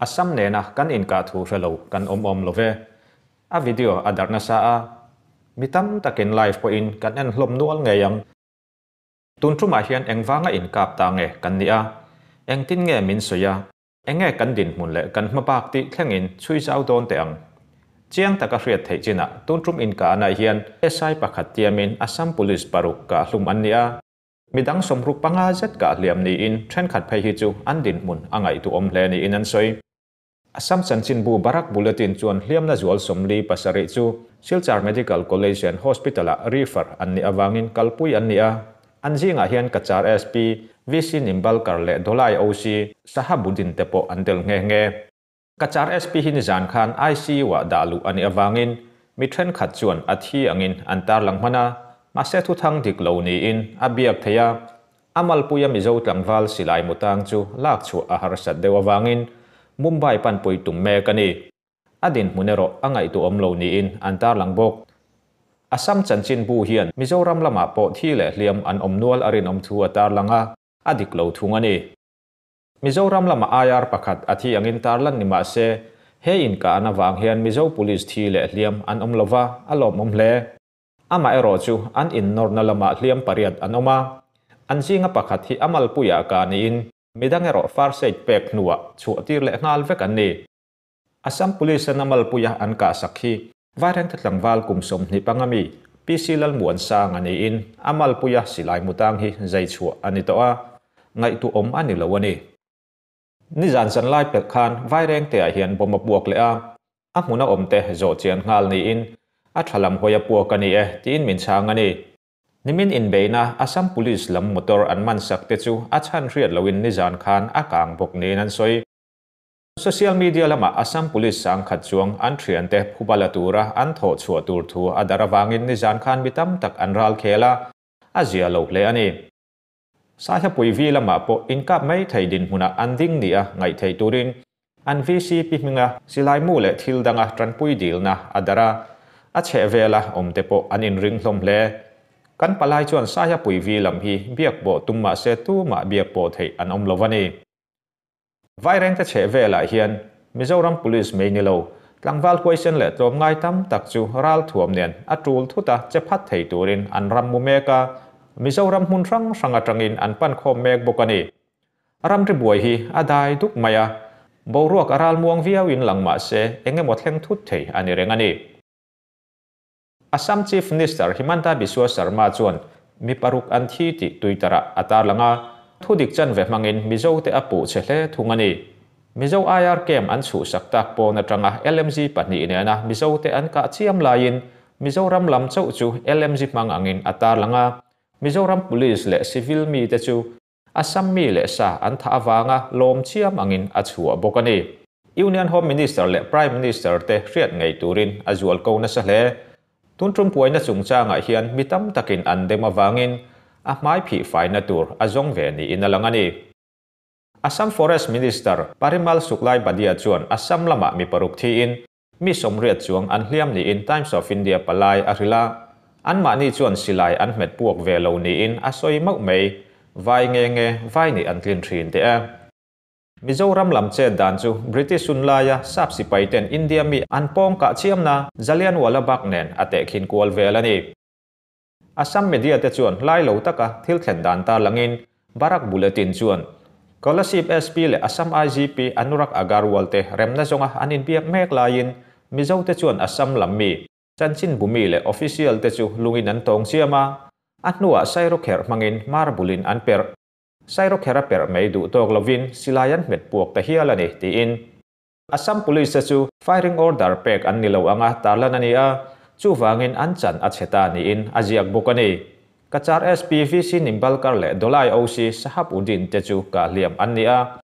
Assam nena kan inkah thu hre lo kan awm awm lo ve. A video a darh nasa a, mi tam takin live pawhin kan en hlawm nual ngei ang. Tun tumah hian engvanga inkap ta nge kan nih a? Engtin nge min sawi a? Enge kan dinhmun leh kan hmabak tih thlengin chhui zau dawn teh ang. Chiang taka hriat theih chinah tun tum inkahnaah hian SI pakhat tiamin Assam Police paruk kahhlum an ni a. Midang 65 zet kah hliam niin thenkhat phei hi chu an dinhmun a ngaihtuahawm hle niin an sawi. Assam chanchinbu Barak Bulletin chuan hliamna zual 47 chu Silchar Medical College and Hospital-ah refer an nih avangin kalpui an ni a. An zingah hian Cachar SP, VC Nimbalkar leh Dholai OC, Sahabuddin te pawh an tel nghe nghe. Cachar SP hi nizan khan ICU-ah dah luh a nih avangin mi thenkhat chuan a thi angin an tarlang hman a, mahse thuthang dik lo niin a biak theih a. A malpuia Mizo tlangval silai mutang chu lak chhuah a harsat deuh avangin Mumbai panpui tum mek a ni. A dinhmun erawh a ngaihtuahawm lo niin an tarlang bawk. Assam chanchinbu hian Mizoram lamah pawh thi leh hliam an awm nual a rinawm thu a tarlang a, a dik lo thung a ni. Mizoram lama IR pakhat a thi angin tarlan ni mah se, he inkahna vang hian Mizo Police thi leh hliam an awm lova, a lawmawm hle. Amaherawh chu an innawrna lamah hliam pariat an awm a, an zinga pakhat hi a malpuiah kah niin midang erawh first aid pek hnuah chhuahtir leh nghal vek an ni. Assam Police an a malpuia an kahsak hi Vairengte tlangval kum 25 mi PC Lalmuansanga niin a malpuia silai mutang hi zai chhuah a ni tawh a, ngaihtuahawm a ni lo a ni. Nizan zan lai pelh khan Vairengteah hian bomb a puak leh a, a hmuna awmte zawh chian nghal niin a tha lam hawi a puak a ni e tiin min chhang a ni. Nimin inbeihna Assam Police lam motor an man sak te chu a chhan hriat loin nizan khan a kang bawk niin an sawi. Social media lamah Assam Police sangkhat chuang an thiante phuba la tura an thawh chhuah tur thu a dar avangin nizan khan mi tam tak an ral khel a, a zia lo hle a ni. Saihlapui vi lamah pawh inkap mai thei dinhmunah an ding nia ngaih theih turin an VCP hminga silai mu leh thil danga tanpui dilna a dar a, a chhehvela awmte pawh an inring hlawm hle. Kan palai chuan Saihlapui vi lam hi biak pawh tum mahse tumah biak pawh theih an awm lo a ni. Vairengte chheh velah hian Mizoram Police mai ni lo, tlangval huaisen leh tlawm ngai tam tak chu ral thuam nen a tul thut a che phat thei turin an ram mu mek a, Mizoram hmun hrang hrang atangin an pan khawm mek bawk a ni. Ramri buai hi a dai duk mai a, boruak a ral muang viauin lang mah se eng emaw thleng thut thei a ni reng a ni. Assam Chief Minister Himanta Biswa Sarma chuan mi paruk an thi tih Twitter-ah a tarlang a, thudik chanve hmangin Mizote a puh che hle thung a ni. Mizo IR camp an chhuhsak tak pawn atanga LMG pahnih nena Mizote an kah chiam laiin Mizoram lam chauh chu LMG hmang angin a tarlang a, Mizoram Police leh Civil mite chu Assam mi leh sa an thah avanga lawm chiam angin a chhuah bawk a ni. Union Home Minister leh Prime Minister te hriat ngei turin a zual ko nasa hle. Tun tum puaina chungchangah hian mi tam takin an dem avangin a hmai phih faina tur a zawng ve niin a lang a ni. Assam Forest Minister Parimal Suklai Badia chuan Assam lamah mi paruk thiin mi 80 chuang an hliam niin Times of India palai a hrilh a. Anmahni chuan silai an hmet puak ve lo niin a sawi mauh mai. Vai nge nge vai nih an tlin thin teh e. Mizoram lam chet dan chu British hun laia sap sipai ten India mi an pawng kah chiamna Jallianwala Bagh nen a tehkhin kual vel a ni. Assam media te chuan lai lo taka thil thlen dan tarlangin Barak Bulletin chuan Kolasib SP leh Assam IGP Anurag Agarwal te remna zawnga an inbiak mek laiin Mizo te chuan Assam lam mi chanchin bumi leh official te chu lungin an tawng chiam a, a hnuah sairawkherh hmangin marbulin an perh. Sairawkherh a perh mai duh tawk lovin silai an hmet puak ta hial a ni tiin. Assam Police te chu firing order pek an ni lo anga tarlan a ni a, chuvangin an chan a chhe ta niin a ziak bawk a ni. Cachar SP VC Nimbalkar leh Dholai OC Sahab Uddin te chu kah hliam an ni a.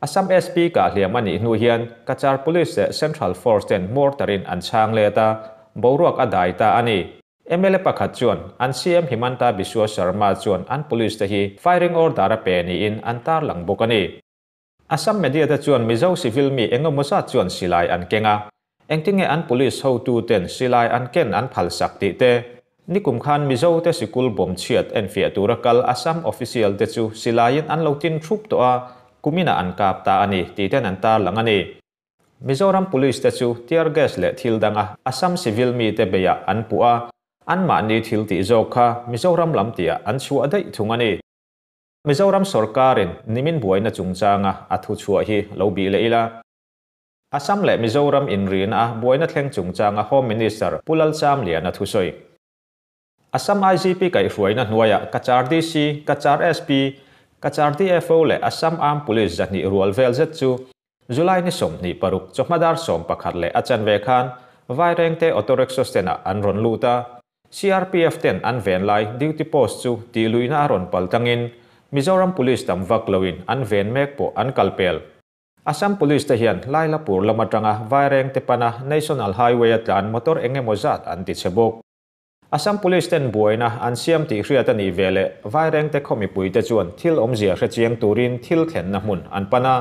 Assam SP kah hliam a nih hnu hian Cachar Police leh Central Force ten mortar-in an chhang let a, boruak a dai ta a ni. MLA pakhat chuan an CM Himanta Biswa Sarma chuan an police te hi firing order a pe niin an tarlang bawk a ni. Assam media te chuan Mizo civil mi engemaw zat chuan silai an keng a, engtinge an police hotu ten silai an ken an phalsak tih te, nikum khan Mizo te sikul bomb chhiat enfiah tura kal Assam official te chu silaiin an lo tin thup tawh a, kumina an kap ta a ni tih ten an tarlang a ni. Mizoram Police te chu tear gas leh thil danga Assam civil mite beiah an puh a, anmahni thil tih zawk kha Mizoram lam tihah an chhuah daih thung a ni. Mizoram sorkarin nimin buaina chungchanga a thuchhuah hi lo bih leh ila. Assam leh Mizoram inrina a buaina thleng chungchanga Home Minister Pu Lalchamliana thusawi. Assam IGP kaihhruaina hnuaiah Cachar DC, Cachar SP, Cachar DFO leh Assam Armed Police 200 rual vel zet chu July ni 26 chawhma dar 11 leh a chanve khan Vairengte Auto Rickshaw stand-ah an rawn lut a. CRPF ten an ven lai duty post chu tihluihna a rawn pal tangin Mizoram Police tam vak loin an ven mek pawh an kal pel. Assam Police te hian Lailapur lam atanga Vairengte pana National Highway-a tlan motor eng emaw zat an ti chhe bawk. Assam Police ten buaina an siam tih hriat a nih ve leh Vairengte khaw mipuite chuan thil awmzia hre chiang turin thil thlenna hmun an pan a.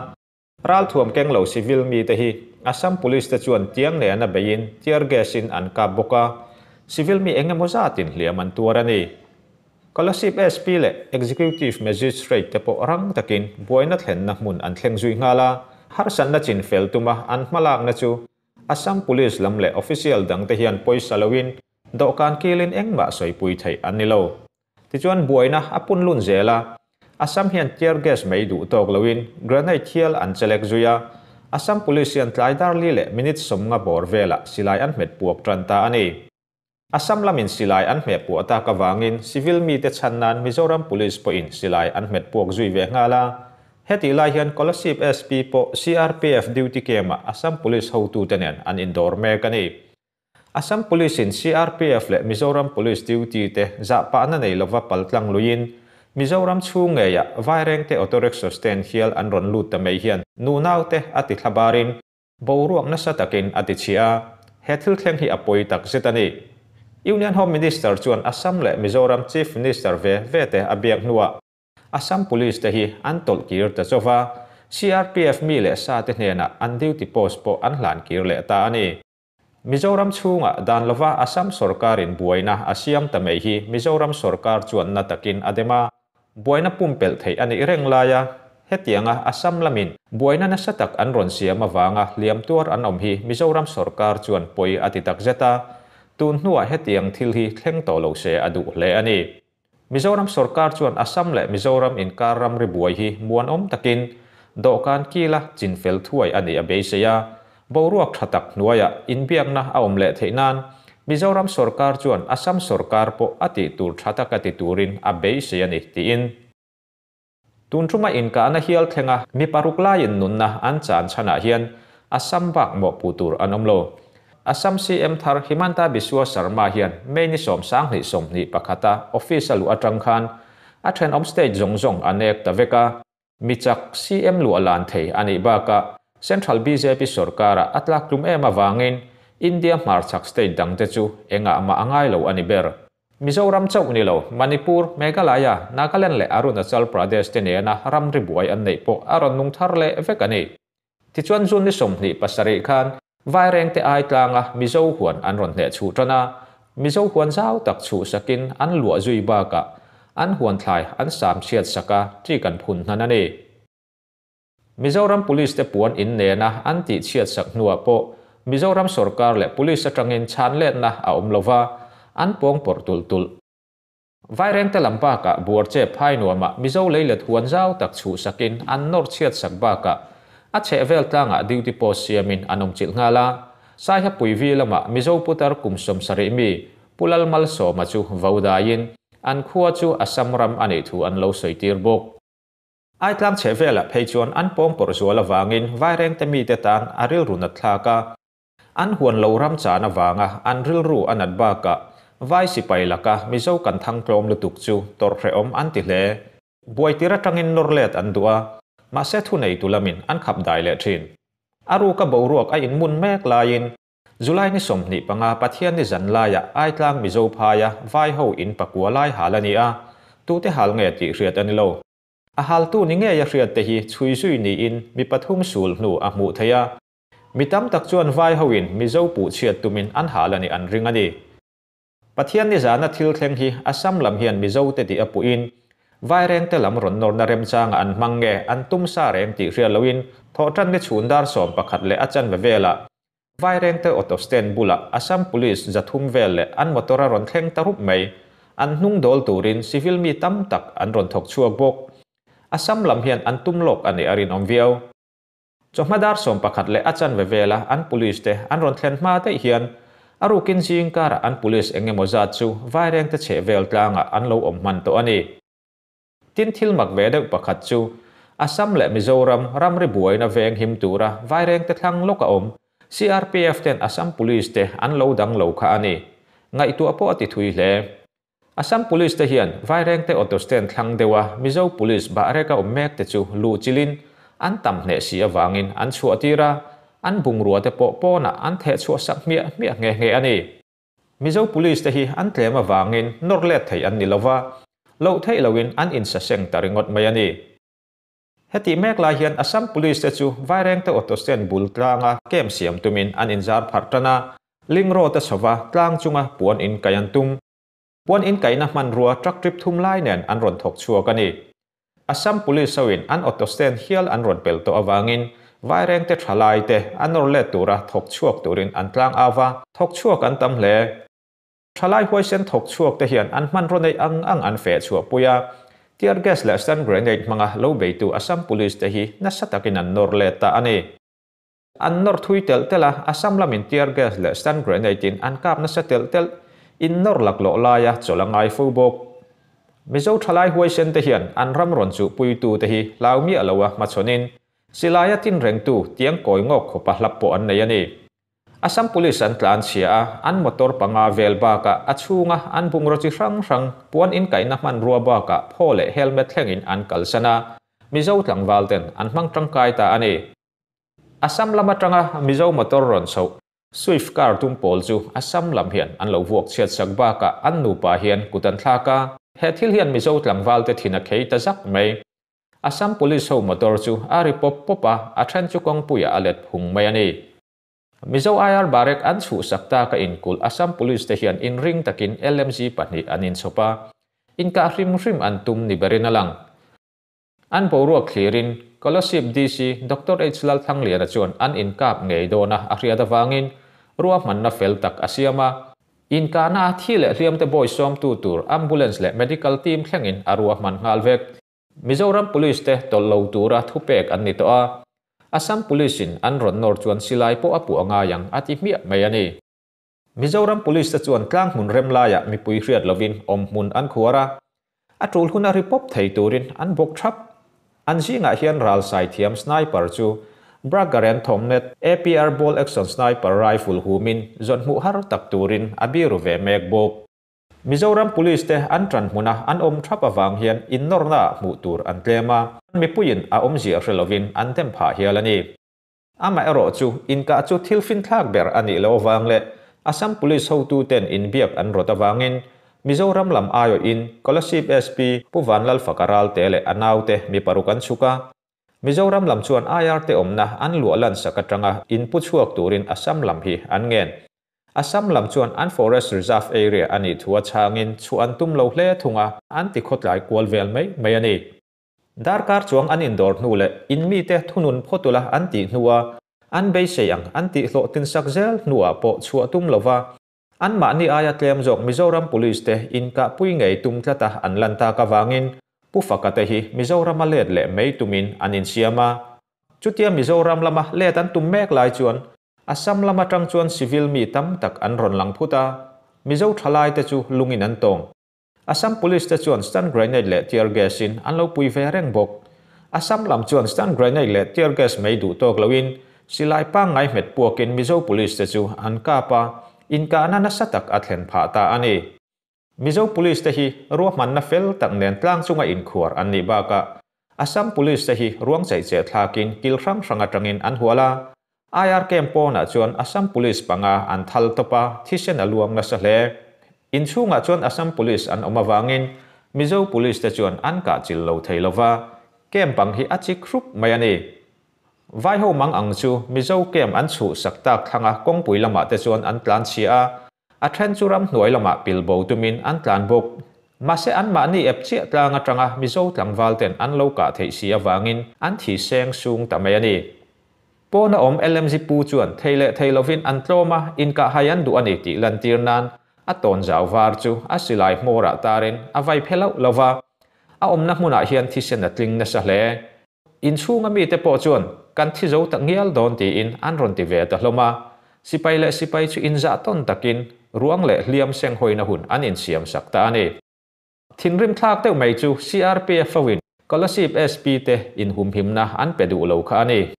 Ralthuam keng lo civil mite hi Assam Police te chuan tiang nena beiin tear gas in an kap bawk a, civil mi eng emaw zatin hliam an tuar a ni. Kolasib SP leh Executive Magistrate te pawh rang takin buaina thlenna hmun an thleng zui nghal a, harsatna chin fel tuma an hmalakna chu Assam Police lam leh official dangte hian pawisa loin dawhkan kilin engmah sawipui theih an ni lo. Tichuan buaina a pun lun zel a, Assam hian tear gas mai duh tawk loin grenade hial an chelek zui a, Assam Police hian tlai dar li leh minute 50 bawr velah silai an hmet puak tan ta a ni. Assam lamin silai an hmeh puah tak awangin civil mite chhan nan Mizoram Police pawhin silai an hmet puak zui ve nghal a. Heti lai hian Kolasib SP pawh CRPF duty camp-ah Assam Police hotute nen an indawr mek a ni. Assam Police in CRPF leh Mizoram Police duty te zahpahna nei lova paltlang luiin Mizoram chhung ngeiah Vairengte auto rickshaw stand hial an rawn lut ta mai hian nunau te a ti thlabarin boruak nasa takin a ti chhia a, he thil thleng hi a pawi tak zet a ni. Union Home Minister chuan Assam leh Mizoram Chief Minister ve ve te a biak hnuah Assam Police te hi an tawlh kir ta chauh a, CRPF mi leh sa te hnenah an duty post pawh an hlan kir leh ta a ni. Mizoram chhungah dan lova Assam sorkarin buaina a siam ta mai hi Mizoram sorkar chuan na takin a dem a, buaina pumpelh theih a nih reng lai a, hetianga Assam lamin buaina nasa tak an rawn siam awanga hliam tuar an awm hi Mizoram sorkar chuan pawi a ti tak zet a, tun hnuah hetiang thil hi thleng tawh lo se a duh hle a ni. Mizoram sorkar chuan Assam leh Mizoram inkar ramri buai hi muan awm takin dawhkan kila chinfel thuai a nih a beisei a, boruak tha tak hnuaiah inbiakna a awm leh theih nan Mizoram sorkar chuan Assam sorkar pawh a tih tur tha taka ti turin a beisei a ni tiin. Tun tuma inkahna hial thlenga mi paruk laiin nunna an chan chhanah hian Assam bak mawh puh tur an awm lo. Assam CM thar Himanta Biswa Sarma hian May ni 10 21 a office a luh atang khan a thenawm state zawng zawng a nek ta vek a, mi chak CM luah lan thei a nih bakah Central BJP sorkara a tlak tlum em awangin India hmarchhak state dangte chu engah mah a ngai lo a ni ber. Mizoram chauh ni lo, Manipur, Meghalaya, Nagaland leh Arunachal Pradesh te nena ramri buai an neih pawh a rawn nung thar leh vek a ni. Tichuan June ni 27 khan Vairengte ai tlanga Mizo huan an rawn hneh chhuh tan a, Mizo huan zau tak chhuh sakin an luah zui bakah an huan thlai an sam chhiat saka ṭi kan phun hnan a ni. Mizoram Police te puan in nena an tih chhiat sak hnuah pawh Mizoram sorkar leh Police atangin chhan letna a awm lova, an pawng pawrh tulh tulh. Vairengte lam bakah buar che phai nuamah Mizo leilet huan zau tak chhuh sakin an nawr chhiat sak bakah a chheh vel tlangah duty post siamin an awm chilh nghal a. Saiha Puivi lamah Mizo putar kum 70 mi Pu Lalmalsawma chu vo daiin an khua chu Assam ram a nih thu an lo sawi tir bawk. Ai tlang chhe velah phei chuan an pawng pawrh zual awangin Vairengte mite tan a rilru nat thlak a, an huan lo ram chan awanga an rilru a nat bakah vai sipai laka Mizo kan thang tlawm lutuk chu tawrh hrehawm an ti hle. Buai tir atangin nawr let an duh a, mahse thu nei tu lamin an khap dai leh thin. A ruka boruak a inmun mek laiin July ni 25 Pathian ni zan laiah ai tlang Mizo phaia vai ho in pakua lai hal a ni a, tute hal nge tih hriat a ni lo. A hal tu ni ngei a hriat te hi chhui zui niin mi pathum sul hnu a hmuh thei a. Mi tam tak chuan vai ho in Mizo puh chhiat tumin an hal a ni an ring a ni. Pathian ni zana thil thleng hi Assam lam hian Mizo te tih a puhin. Vairengte lam rawn nawrna remchanga an hmang nge an tum sa reng tih hriat loin Thawhṭanni chhun dar 11 leh a chanve velah Vairengte auto stand bulah Assam Police 300 vel leh an motor a rawn thleng ta rup mai. An hnung dawl turin civil mi tam tak an rawn thawk chhuak bawk. Assam lam hian an tum lawk a nih a rinawm viau. Chawhma dar 11 leh a chanve vela an police te an rawn thlen hma daih hian a rukin zing karah an police eng emaw zat chu Vairengte chhehvel tlangah an lo awm hman tawh a ni. Tin thil mak ve deuh pakhat chu Assam leh Mizoram ramri buaina veng him tura Vairengte thlang lawk a awm CRPF ten Assam Police te an lo dang lo kha a ni. Ngaihtuah pawh a ti thui hle. Assam Police te hian Vairengte auto stand thlang deuha Mizo Police bahreka awm mek te chu luh chilin an tam hneh si avangin an chhuah tir a, an bungrua te pawh pawnah an theh chhuah sak hmiah hmiah nghe nghe a ni. Mizo Police te hi an tlem avangin nawr let thei an ni lova, loh theih loin an insaseng ta ringawt mai a ni. Hetih mek lai hian Assam Police te chu Vairengte auto stand bul tlanga camp siam tumin an inzar pharh tan a, Ling road a chhova tlang chunga puan in kai an tum. Puan in kaihna hmanrua truck trip thum lai nen an rawn thawk chhuak a ni. Assam Police hoin an auto stand hial an rawn pel tawh avangin Vairengte thalai te a nawr let tura thawk chhuak turin an tlang au va, thawk chhuak an tam hle. Thalai huaisen thawk chhuak te hian an hmanraw neih ang ang an feh chhuah pui a, tear gas leh stun grenade hmanga lo beitu Assam Police te hi nasa takin an nawr let ta a ni. An nawr thui telh telh a, Assam lamin tear gas leh stun grenade in an kap nasa telh telh, in nawr laklawh laia chawlh a ngai fo bawk. Mizo thalai huaisen te hian an ram rawn chuhpuitu te hi hlau miah lo a hmachhawnin silaia tin rengtu tiang kawi ngawk khawpa hlap pawh an nei a ni. Assam Police an tlan chhia a, an motor panga vel bakah a chhunga an bungraw chi hrang hrang, puan inkaihna hmanrua bakah phaw leh helmet thlengin an kalsan a, Mizo tlangval ten an hmang tangkai ta a ni. Assam lam atanga Mizo motor rawn chhoh Swift car tum pawl chu Assam lam hian an lo vuak chhiat sak bakah an nupa hian kut an thlak a, he thil hian Mizo tlangval te thin a khei ta zak mai. Assam Police ho motor chu a ri pawp pawp a, a then chu kawngpuiah a let phung mai a ni. Mizo IR Barek an chhuhsak ta ka inkulh Assam Police te hian inring takin LMG pahnih an inchhawp a, inkah hrim hrim an tum ni berin a lang. An boruak thlirin Kolasib DC Doctor H Lalthangliana chuan an inkap ngei dawn a a hriat avangin ruahmanna fel tak a siam a. Inkahna a thi leh hliamte bawi sawmtu tur ambulance leh medical team thlengin a ruahman nghal vek. Mizoram Police te tawlh lo tura thupek an ni tawh a, Assam Police in an rawn nawr chuan silai pawh a puh a ngai ang a ti hmiah mai a ni. Mizoram Police te chuan tlang hmun rem laiah mipui hriat lovin awm hmun an khuar a, a tul huna ri pawp thei turin an bawk thap. An zingah hian ral sai thiam sniper chu Bragaren Thomnet APR Bolt Action Sniper Rifle humin zawn hmuh har tak turin a biru ve mek bawk. Mizoram Police te an ṭan hmuna an awm ṭhap avang hian innawrna ah hmuh tur an tlem a, mipuiin a awmzia hre lovin an dem phah hial a ni. Amaherawh chu inkah chu thil finthlak ber a nih loh avang leh Assam Police hotuten inbiak an rawt avangin Mizoram lam aiawhin Kolasib SP Pu Vanlalfaka Ralte leh a naute mi paruk an chhuk a. Mizoram lam chuan IR te awmna an luah lansak aṭanga inpu chhuak turin Assam lam hi an ngen. Assam lam chuan an Forest Reserve area a nih thu a chhangin chhuah an tum lo hle thung a, an ti khawtlai kual vel mai mai a ni. Darkar chuang an indawr hnu leh in mite thunun phawtula an tih hnua an beisei ang an tih hlawhtlin sak zel hnuah pawh chhuah tum lova anmahni aia tlem zawk Mizoram Police te inkahpui ngei tum tlata an lan tak avangin Pu Faka te hi Mizorama let leh mai tumin an insiam a. Chutia Mizoram lama let an tum mek lai chuan Assam lam atang chuan civil mi tam tak an rawn lang phut a, Mizo thalai te chu lungin an tawng. Assam Police te chuan stun grenade leh tear gas in an lo pui ve reng bawk. Assam lam chuan stun grenade leh tear gas mai duh tawk loin silai pangngai hmet puakin Mizo Police te chu an kap a, inkahna nasa tak a thlen phah ta a ni. Mizo Police te hi ruahmanna fel tak nen tlang chunga inkhuar an nih bakah Assam Police te hi ruang chaih cheh thlakin kil hrang hrang atangin an hual a. IR camp pawnah chuan Assam Police panga an thal tawp a, thisen a luang nasa hle. Inchhungah chuan Assam Police an awm avangin Mizo Police te chuan an kah chil lo thei lova, camp bang hi a chik hrup mai a ni. Vaiho mang ang chu Mizo camp an chhuhsak tak thlanga kawngpui lamah te chuan an tlan chhia a, A then chu ramhnuai lamah pil bo tumin an tlan bawk. Mahse anmahni ep chiah tlang atanga Mizo tlangval ten an lo kah theih si avangin an thi seng sung ta mai a ni. Pawna awm LMZ pu chuan thei leh thei lovin an tlawm a, inkahhai an duh a ni tih lantir nan a tawnzau var chu a silai hmawrah tarin a vai phe lauh lo va, a awmna hmunah hian thisen a tling nasa hle. Inchhunga mite pawh chuan kan thi zo tak ngial dawn tiin an rawn ti ve ta hlawm a, sipai leh sipai chu inzah tawn takin ruang leh hliam senghawina hun an insiam sak ta a ni. Thinrim thlak deuh mai chu CRPF hoin Kolasib SP te inhumhimna an pe duh lo kha a ni.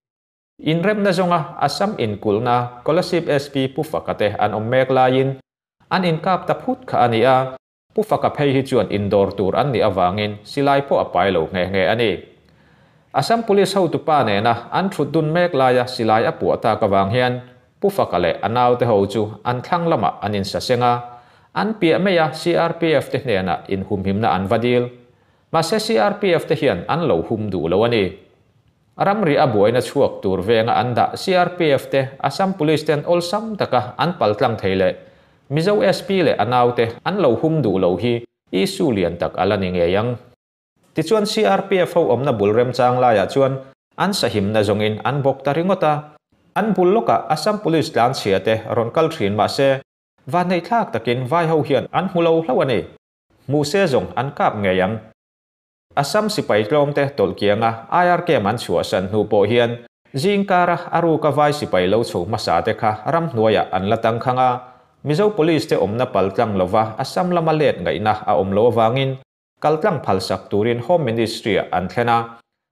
Inremna zawnga Assam inkulhna Kolasib SP Pu Faka te an awm mek laiin an inkap ta phut kha a ni a, Pu Faka phei hi chuan indawr tur an nih avangin silai pawh a pai lo nghe nghe a ni. Assam Police hotupa nena an thut dun mek laia silai a puah tak avang hian Pu Faka leh a naute ho chu an thlang lamah an insaseng a, an piah mai a CRPF te hnenah inhumhimna an va dil. Mahse CRPF te hian an lo hum duh lo a ni. Ramri a buaina chhuak tur venga an dah CRPF te Assam Police ten awlsam taka an paltlang thei leh Mizo SP leh a naute an lo hum duh lo hi issue lian tak a la ni ngei ang. Tichuan CRPF ho awmna bul remchang laiah chuan an sahimna zawngin an bawk ta ringawt a, an bul lawkah Assam Police tlanchhia te rawn kal thin mahse vanneihthlak takin vai ho hian an hmu lo hlauh a ni. Hmu se zawng an kap ngei ang. Assam sipai tlawmte tawlh kianga IR camp an chhuahsan hnu pawh hian zingkara a ruka vai sipai lo chho hmasa te kha ramhnuaiah an la tangkhang a, Mizo Police te awmna paltlang lova Assam lama let ngaihna a awm lo avangin Kaltlang phalsak turin Home Ministry-ah an thlen a,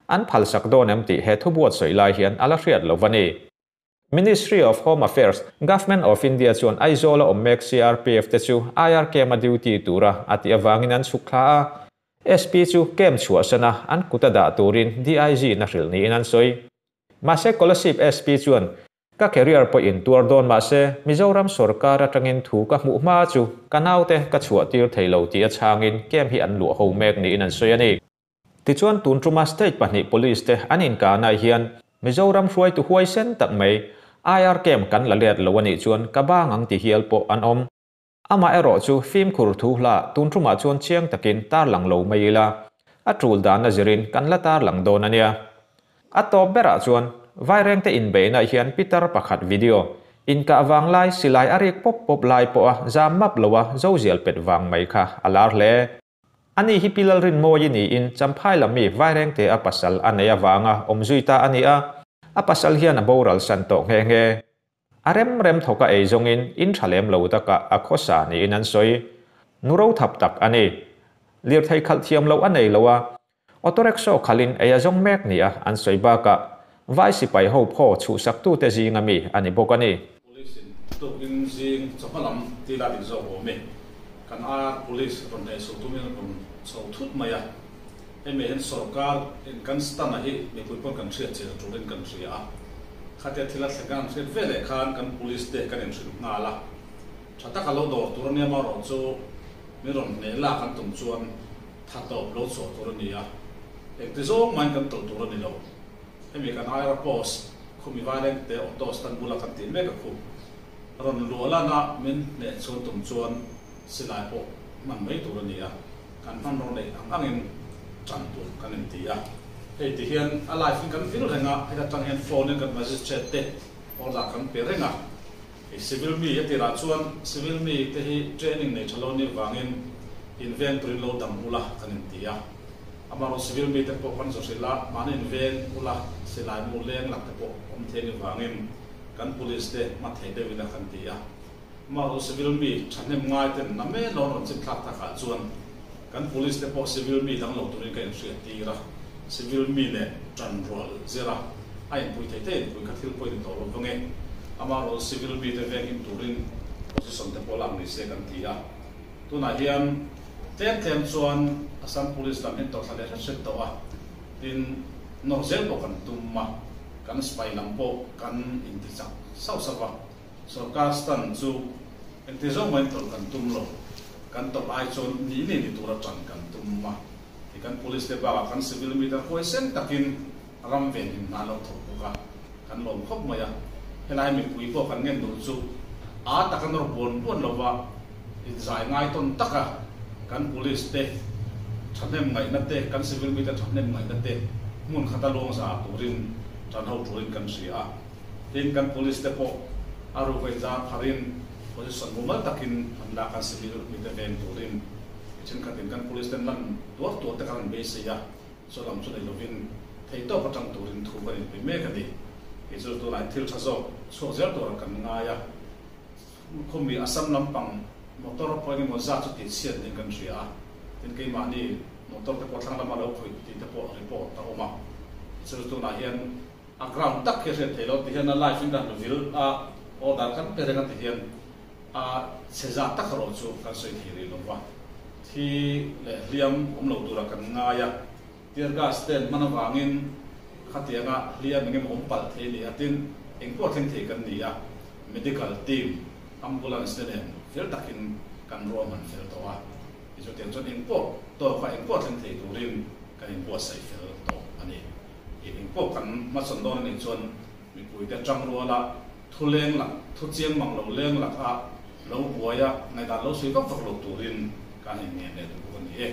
an phalsak dawn em tih he thubuatsawi lai hian a la hriat lo va ni. Ministry of Home Affairs, Government of India chuan Aizawl-a awm mek CRPF te chu IR camp-a duty tura a tih avangin an chhuk thla a, SP chu camp chhuahsan a an kuta dah turin DIG-in a hrilh niin an sawi. Mahse Kolasib SP chuan Ka career pawh in tuar dawn mahse Mizoram sorkar atangin thu ka hmuh hma chu ka naute ka chhuah tir thei lo tih a chhangin camp hi an luah ho mek niin an sawi a ni. Tichuan tun tuma state pahnih police te an inkahnaah hian Mizoram hruaitu huaisen tak mai IR camp kan la let lo a nih chuan ka bang ang ti hial pawh an awm. Amah erawh chu fimkhur thu hla tun tumah chuan chiang takin tarlang lo mai ila, a tul dan a zirin kan la tarlang dawn a nia. A tawp berah chuan Vairengte inbeihnaah hian pitar pakhat video, inkah vang lai silai a rik pawp pawp lai pawha zam map loa zozial pet vang mai kha a lar hle. Ani hi Pi Lalrinmawi niin Champhai lam mi Vairengte a pasal a nei avanga awm zui ta a ni a, a pasal hian a boral san tawh nghe nghe. A rem rem thawk a ei zawngin in tha lem lo takah a khawsa niin an sawi. Nu ro thap tak a ni. Lirthei khalh thiam loh a nei lo a, auto rickshaw khalhin ei a zawng mek nia an sawi bakah Vai sipai ho phaw chhuhsaktute zinga mi a ni bawk a ni. Police in tukin zing chawhma lam ti la dik zawk awm e. Kan ar police rawn hneh chho tumin rawn chho thut mai a. Hemi hian sorkar in kan stand a hi mipui pawn kan hriat chian turin kan hria a. Khatia thil a thleng kan han hriat ve leh khan kan police te kan inhrilh nghal a. Tha taka lo dawr tur a nia marawh chu min rawn hneh lak an tum chuan tha tawp lo chhuah tur a ni a. Engti zawng mahin kan tawlh tur a ni lo. Hemi kan aira post khumi vaileng te auto stand bula kan tih mek a khu rawn luah lana min hneh chhuan tum chuan silai pawh hman mai tur a ni a, kan hmanraw neih ang angin tan tur kan inti a. Hei ti hian a live in kan vil reng a, heta tang hian phone in kan magistrate te order kan pe reng a. Hei civil mi a tirah chuan civil mi te hi training nei tha lo nih vangin inveng turin lo dang ula kan inti a. Amaherawh civil mite pawh kan zawhrilh a, mahni inveng ula silai mu leng lak te pawh awm thei ni vangin kan police te hma thei deuh ila kan ti a. Amaherawh civil mi thahnem ngai ten na men lo an rawn chim thlak takah chuan kan police te pawh civil mi dang lo turin ka inhriat tir a, civil mi leh tan rual zir a, a inpui thei thei inpui kha thil pawh in tawh lo vang e. Amaherawh civil mite veng in turin position te pawh lak ni se kan ti a. Tunah hian tlem tlem chuan Assam Police lam hi tawrhthla leh hret hret tawh a, tin nawr zel pawh kan tum a, kan spy lam pawh kan inti chak sauh sauh a, sorkar stand chu engti zawng mahin tawlh kan tum lo, kan tawlh ai chuan ni ni ni tura tan kan tum a, ti kan Police te bakah kan civil mi te huaisen takin ram venhim hna lo thawk bawk a, kan lawm khawp mai a, helai mipui pawh kan ngen duh chu a taka nawr buan buan lova inzai ngai tawn taka Kan police te thahnem ngaihna te, kan civil mite thahnem ngaihna te hmun khata luang za turin tan ho turin kan hria a. Tin, kan police te pawh a ruk a inzar pharin position mumal takin an la kan civil mite veng turin mi thenkhatin kan police ten lan tuar tuar te kan han beisei a, chu lam chu nei lovin theihtawp atang turin thu kan inpui mek a ni. Kei chu tunah thil tha zawk chhuak zel tura kan ngai a. Khawmi Assam lampang motor pawh engemaw zat chu tih chhiat niin kan hria a, tin keimahni motor te pawh thlang lama lo khawih tih te pawh report a awm a. Chu tunah hian a ground tak hi a hriat theih loh ti hian a live in kan han vil a, order kan pe reng a ti hian a chhe zat tak erawh chu kan sawi thei rih lo va. Thi leh hliam awm lo tura kan ngai a, tear gas ten hman avangin khatianga hliam engemaw awm palh thei a ni a, tin engpawh thleng thei kan ni a. Medical team, ambulance te nen fel takin kan ruahman fel tawh a, tichuan chuan engpawh tawka engpawh thleng thei turin kan inbuatsaih fel tawh a ni. Ih engpawh kan hmasawn dawn a nih chuan mipuite tangruala thu leng lak, thu chiang mang lo leng lak a lo buai a, ngaihdan lo sawi vak vak lo turin kan inngen leh duh bawk a ni e.